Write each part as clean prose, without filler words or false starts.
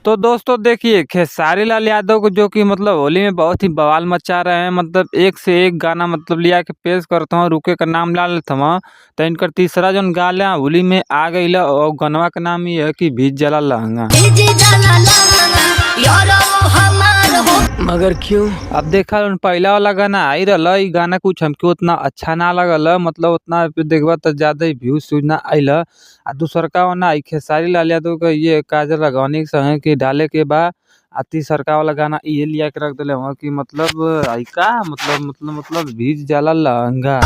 तो दोस्तों देखिए, खेसारी लाल यादव को जो कि मतलब होली में बहुत ही बवाल मचा रहे हैं, मतलब एक से एक गाना मतलब लिया के पेश करते हैं, रुके का नाम ला लेते हैं। तो इनकर तीसरा जौन गाना होली में आ गई और गनवा के नाम ये है कि भीज जला लहंगा। मगर क्यों? अब देखा पहला वाला गाना आई रहा, ई गाना कुछ हमके उतना अच्छा ना लगल, मतलब उतना देखबा तो ज्यादा ही व्यूज व्यूज ना आइल। आ दूसरका वाला आई खेसारी लाल यादव के ये काजल राघवानी के संगे के डाले के बा। आ तीसरका वाला गाना ये लिया के रख दिले हुआ कि मतलब आई का मतलब मतलब मतलब भीज जाला लहंगा।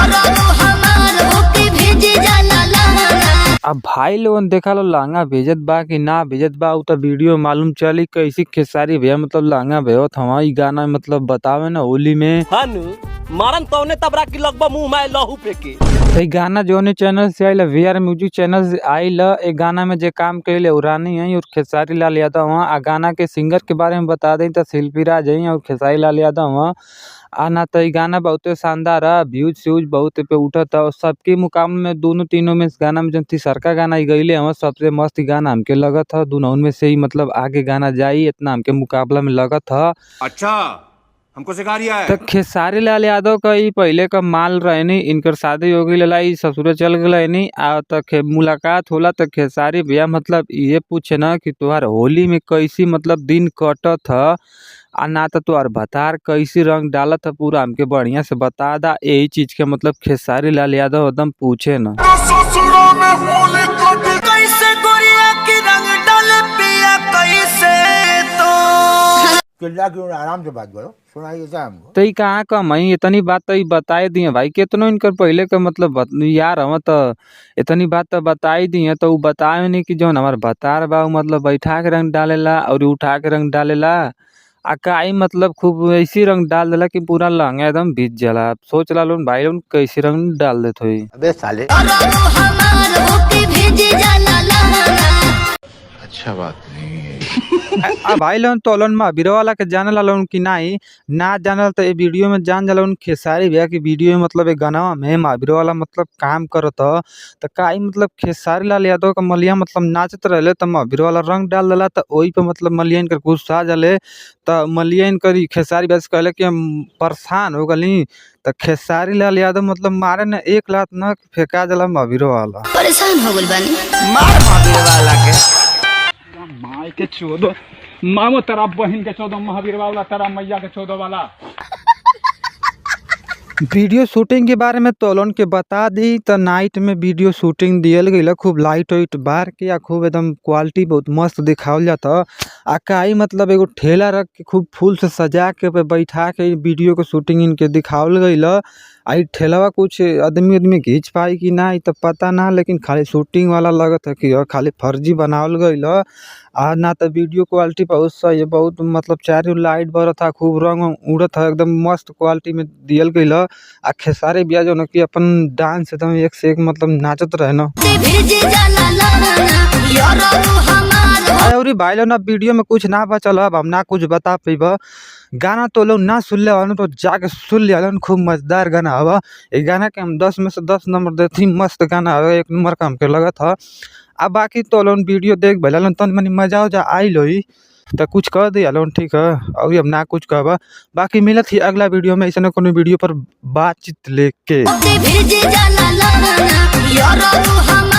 अब भाई लोगन देखा लो लहंगा भेजत बा कि ना भेजत बा, उ तो वीडियो मालूम चली कैसी खेसारी भैया मतलब लहंगा भेजत हवा। ई गाना मतलब बतावे ना होली में हनु मारन तौने तबरा की लगबा मुंह में लहू फेके। तो ई गाना जोने चैनल से आइल वी आर म्यूजिक चैनल से आइल। ए गाना में जे काम कैले उ रानी है और खेसारी लाल यादव हवा। आ गाना के सिंगर के बारे में बता दें तो शिल्पी राज है और खेसारी लाल यादव हवा। आ ना तो ई गाना बहुते शानदार है, व्यूज स्यूज बहुत पे उठत है और सबके मुकाबले में दोनों तीनों में इस गाना में जो तीसरका गाना ई गईले हवा सबसे मस्त गाना हमके लगत है। दोनों में से ही मतलब आगे गाना जाई इतना हमके मुकाबला में लगत है। अच्छा, हमको सिखा रिया है। तो खेसारी लाल यादव का ई पहले का माल रहनी, इनकर शादी हो गई ला, ई ससुरे चल गए नी। आ त मुलाकात होला तो खेसारी भैया मतलब ये पूछे ना कि तुहार होली में कैसी मतलब दिन कटत ह, आ ना तो तुहार भतार कैसी रंग डालत ह, पूरा हमके बढ़िया से बता दा। यही चीज के मतलब खेसारी लाल यादव एकदम पूछे ना। कैसे गोरिया की रंग डाल पिया कैसे तो चिल्ला क्यों रहा? आराम से बात करो, सुनाइए क्या हमको। तो ई कहाँ कम है, इतनी बात तो ई बताए दिए भाई। केतनो इनकर पहले के मतलब यार हम तो इतनी बात तो बताई दिए, तो उ बताए नहीं कि जौन हमार भतार बा उ मतलब बैठा के रंग डालेला और उठा के रंग डालेला। आ काई मतलब खूब ऐसी रंग डाल देला कि पूरा लहंगा एकदम भीज जाला। अब सोच ला लोन भाई लोन कैसे रंग डाल देत होई। अबे साले। अच्छा बात नहीं है। आ भाई लोन तो लोन मा बिरो वाला के जाने ला लोन कि नाही ना जानल तो ए वीडियो में जान जाला उन खेसारी भैया की वीडियो में मतलब एक गाना में महावीर वाला मतलब काम करत ह। तो काई मतलब खेसारी लाल यादव का मलिया मतलब नाचत रहले तो महावीर वाला रंग डाल देला, तो ओही पे मतलब मलिया इनकर गुस्सा जाले। तो मलिया इनकर ई खेसारी भैया से कहले कि हम परेशान हो गली। तो खेसारी लाल यादव मतलब मारे न एक लात न फेंका देला महावीर वाला। परेशान हो गइल बानी। मार महावीर वाला के माय के चोदो मामो तेरा बहन के चोदो महावीर वाला तेरा मैया के चोदो वाला। वीडियो शूटिंग के बारे में तो लोन के बता दी तो नाइट में वीडियो शूटिंग दियल गई, खूब लाइट वाइट बार के आ खूब एकदम क्वालिटी बहुत मस्त दिखावल जाता। आ काई मतलब एगो ठेला रख के खूब फूल से सजा के पे बैठा के वीडियो के शूटिंग इनके दिखावल गई। आ ई ठेलावा कुछ आदमी आदमी घींच पाई कि ना ई तो पता ना, लेकिन खाली शूटिंग वाला लगत है कि खाली फर्जी बनावल गई। आ ना तो वीडियो क्वालिटी बहुत सही है, बहुत मतलब चारों लाइट बरत है, खूब रंग उड़त है, एकदम मस्त क्वालिटी में दियल गई। आ खेसारी भैया जो न कि अपन डांस एकदम एक से एक मतलब नाचत रहे ना। अरे भाई लोग ना वीडियो में कुछ ना बचल, अब हम ना कुछ बता पैब। गाना तो लोग ना सुन ले तो जाके सुन लिया, खूब मजेदार गाना हवा। ये गाना के हम 10 में से 10 नंबर देती, मस्त गाना हवा, एक नंबर का हमके लगत ह। अब बाकी तो लोग वीडियो देख भला लोन तन मनी मजा उजा आई लोई तो कुछ कह दिया लोन ठीक है, और हम ना कुछ कहबा। बाकी मिलत ही अगला वीडियो में ऐसा कोनो वीडियो पर बातचीत लेके। भेज जाला लहंगा।